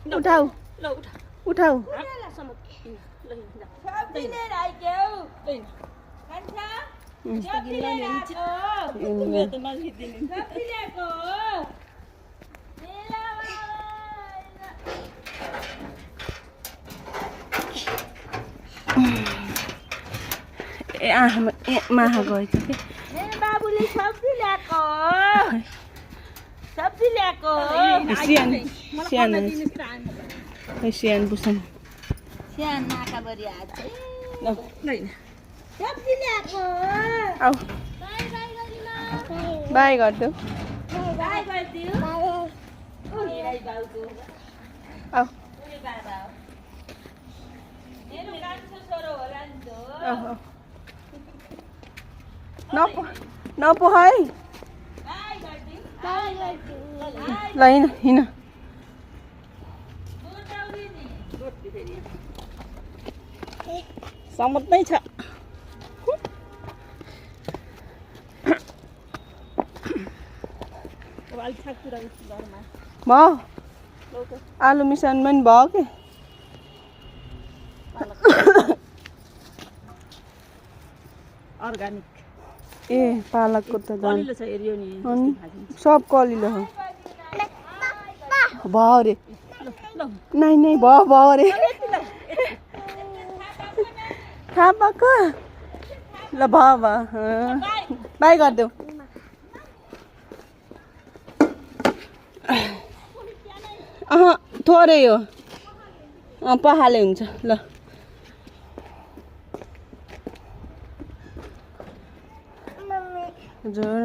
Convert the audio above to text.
उठाऊ ल उठा उठाऊ हातसम्म ल हिँड सब्जी लिएर आइदेऊ खान्छ सब्जी लिएर आएको मेरो त नजिदिनु सब्जी ल्याएको हो ए आमा ए माहा गएछ कि मेरो बाबुले सब्जी ल्याएको हो सब्जी ल्याएको हो सियान सियान खै सियान बुझ्नु स्यान नाकाभरि आज ल सब्जी ल्याएको हो आऊ बाई गरिदेऊ बाई गरिदियो मेरै बाउको आऊ उनी बाबा हो मेरो कान्छो छोरो होला नि त आऊ नपो है बाई गरिदियो बाई गरिदियो ल हिँड हिँड दुर्दाउली नि समत्नै छ अलिक छाकतिर घरमा भयो आलु मिसान पनि भयो कि अर्ग्यानिक ए पालकको त झन् कलिलो छ एरियो नि अनि सब कलिलो हो भयो अरे नाइ नाइ भयो अरे थाहा पाएको ल भयो बाई गरिदेऊ थोरै हो पखाले हुन्छ ल हजुर